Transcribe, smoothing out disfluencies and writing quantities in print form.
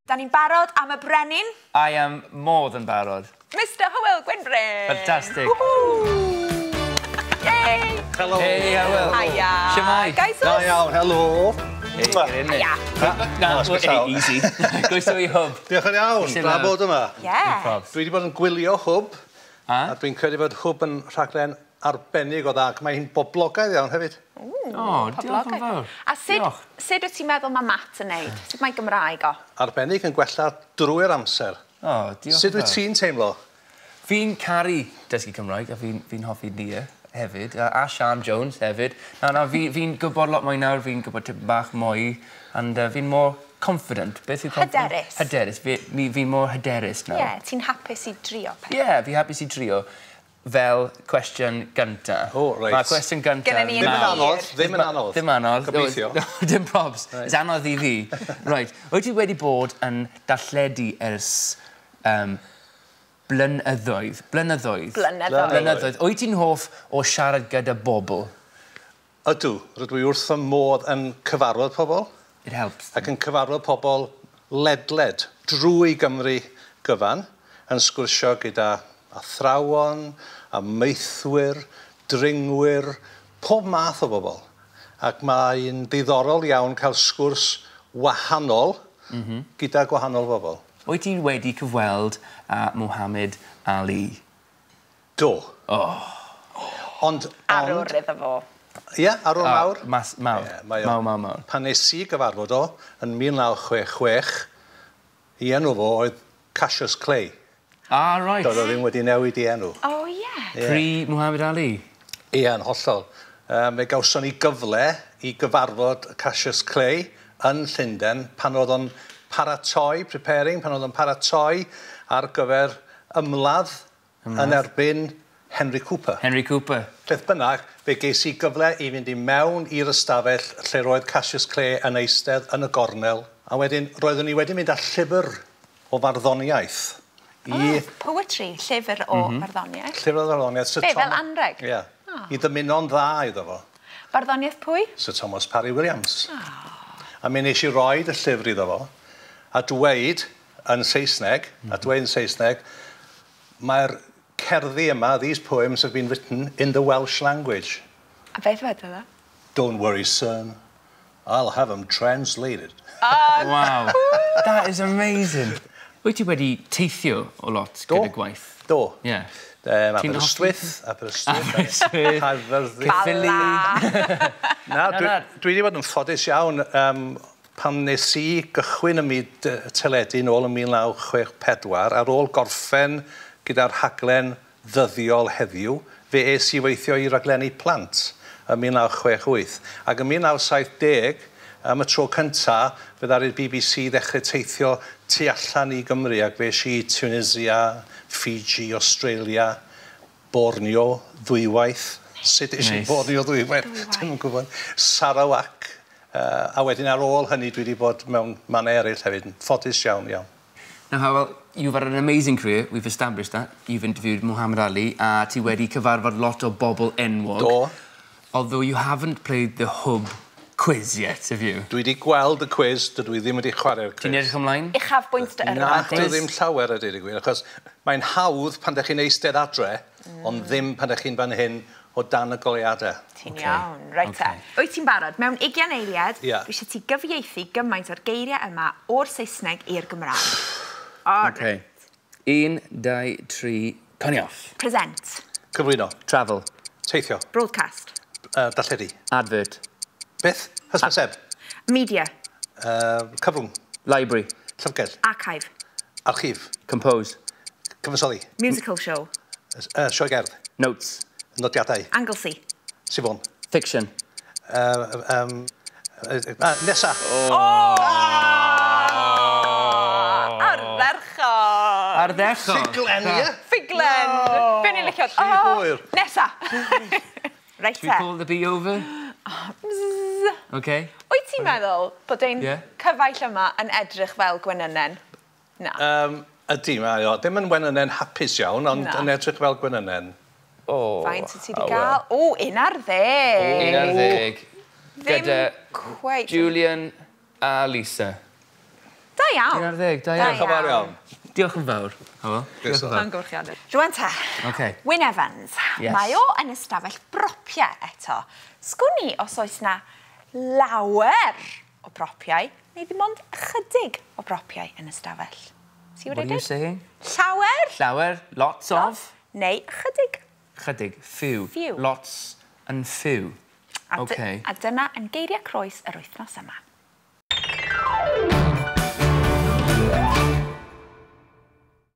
Da ni'n barod am y brenin? I am more than barod. Mr Hywel Gwynfryn! Fantastic. Woohoo! Yay! Helo. Hey, Hywel. Hiya. Shwmae? Guys, Da iawn, helo. Hey, get in there. Hiya. Na, Oh, well, hey, easy. Groeso i Hwb. Diolch yn iawn, Croeso braf lawr. bod yma. Yeah. Probs. Dwi wedi bod yn gwylio Hwb, A? a dwi'n credu bod Hwb yn rhaglen arbennig o dda, ac mae hi'n boblogaidd iawn hefyd. O, diolch yn fawr. A sut, Diolch. sut wyt ti'n meddwl mae Matt yn neud? Sut mae Gymraeg o? Arbennig yn gwella drwy'r amser. O, diolch Sut yn wyt fawr. ti'n teimlo? Fi'n caru dysgu Cymraeg, a fi'n hoffi Nia hefyd, a Sian Jones hefyd. Na, fi'n gwybod lot mwy nawr, fi'n gwybod tipyn bach mwy, and fi'n more confident. Beth yw confident? Hyderus. Hyderus. Fi'n more hyderus nawr. Ie, yeah, ti'n hapus i drio peth. Ie, yeah, fi hapus i drio fel cwestiwn gynta. O, reit. Mae cwestiwn gynta Gynna ni Ddim yn un anodd, ddim yn anodd. Ddim anodd. Gobeithio. Dim probs. Right. It's anodd i fi. Right. Wyt ti wedi bod yn darlledu ers blynyddoedd? Blynyddoedd. Blynyddoedd. Blynyddoedd. Wyt ti'n hoff o siarad gyda bobl? Ydw, rydw i wrth fy modd yn cyfarfod pobl, It helps. ac yn cyfarfod pobl ledled drwy Gymru gyfan, yn sgwrsio gyda athrawon, amaethwyr, dringwyr, pob math o bobl. Ac mae'n ddiddorol iawn cael sgwrs wahanol gyda gwahanol bobl. Wyt ti wedi cyfweld â Muhammad Ali? Do. Oh. Ond, Arwr iddo fo. Ie, arwr mawr. Mas, mawr. Ie, mae o- Mawr, mawr, mawr. Pan nes i gyfarfod o yn 1966, i enw fo oedd Cassius Clay. Ah, right. Doedd o ddim wedi newid i enw. O, oh, ie. Yeah. Pre Muhammad Ali. Ie, yn hollol. Fe gawson ni gyfle i gyfarfod Cassius Clay yn Llundain pan oedd o'n paratoi, preparing, pan oedd o'n paratoi ar gyfer ymladd yn erbyn Henry Cooper. Henry Cooper. Beth bynnag, fe ges i gyfle i fynd i mewn i'r ystafell lle roedd Cassius Clay yn eistedd yn y gornel. A wedyn, roeddwn i wedi mynd â llyfr o farddoniaeth. I Oh, poetry, llyfr o farddoniaeth. llyfr o farddoniaeth. Sir Be, fel anreg? Ie. I ddymuno'n dda iddo fo. Barddoniaeth pwy? Sir Thomas Parry Williams. A mi nes i roed y llyfr iddo fo, a dweud yn Saesneg, a dweud yn Saesneg, mae'r cerddi yma, these poems have been written in the Welsh language. A beth wedodd o? Don't worry, son. I'll have them translated. Wow. That is amazing. Wyt ti wedi teithio o lot Do. gyda gwaith? Do. Ie. Ti'n Aberystwyth, Aberystwyth, Aberystwyth. Caerfyrddin. Caerphilly. Bala. Na, Na, dwi wedi bod yn ffodus iawn pan nes i gychwyn ym myd teledu nôl yn 1964, ar ôl gorffen gyda'r rhaglen ddyddiol heddiw, fe es i weithio i raglenni plant ym 1968. Ac yn 1970, am y tro cynta, fe ddaru'r BBC ddechrau teithio tu allan i Gymru, ac fe es i Tunisia, Fiji, Australia, Borneo, ddwywaith. Sut es i Neis. Borneo ddwywaith? Dwi'm yn gwybod. Sarawak. A wedyn ar ôl hynny dwi wedi bod mewn mannau eraill hefyd. Yn ffodus iawn, iawn. Now, Hywel, you've had an amazing career. We've established that. You've interviewed Muhammad Ali, a ti wedi cyfarfod lot o bobl enwog. Do. Although you haven't played the Hwb quiz yet, have you? Dwi wedi gweld y quiz, dydw i ddim wedi chwarae'r quiz. Ti'n edrych ymlaen? Uchafbwynt dy yrfa. Na, dwi ddim llawer a dweud y gwir, achos mae'n hawdd pan ydych chi'n eistedd adre, ond ddim pan ydych chi'n fan hyn o dan y goleuadau. Ti'n iawn, reit te. Ocê. Wyt ti'n barod? Mewn 20 eiliad, Ie. dwi eisiau ti gyfieithu gymaint o'r geiriau yma o'r Saesneg i'r Gymraeg. All Okay. 1, 2, 3, coney off. Present. Cyflwyno, Travel. teithio, Broadcast. darlledu. Advert. Beth? Hysbyseb. Media. Cyfrwng. Library. Llyfrgell. Archive. Archif. Compose. Cyfansoddi. Musical show. Sioe gerdd. Notes. Nodiadau. Anglesey. Sifon. Fiction. Nesa. Ardderchog! Ardderchog. Ffuglen, ie? Ffuglen! Be ni'n licio? Rhy hwyr. Nesa! Reit Should we te. call the bee over? Bzz. Okay. Wyt ti'n meddwl bod ein Ie. cyfaill yma yn edrych fel gwenynen? Na. Ydy, mae o. Ddim yn wenynen hapus iawn, ond Na. yn edrych fel gwenynen. Oh. Faint wyt ti wedi oh, gael? O, 11. 11. Ddim Gyda cweit. Julian a Lisa. Da iawn. 11, da iawn. Diolch yn fawr iawn. Diolch yn fawr. Hywel. Diolch yn fawr. Llongyfarchiadau. Rwan te. Okay. Wyn Evans. Yes. Mae o yn ystafell bropiau eto. Sgwn i os oes na lawer o bropiau neu ddim ond ychydig o bropiau yn ystafell. See what What I are you did? saying? Llawer. Llawer, lots of. Neu ychydig. Chydig, few. Few. Lots and few. A Okay. A dyna yn geiriau croes yr wythnos yma.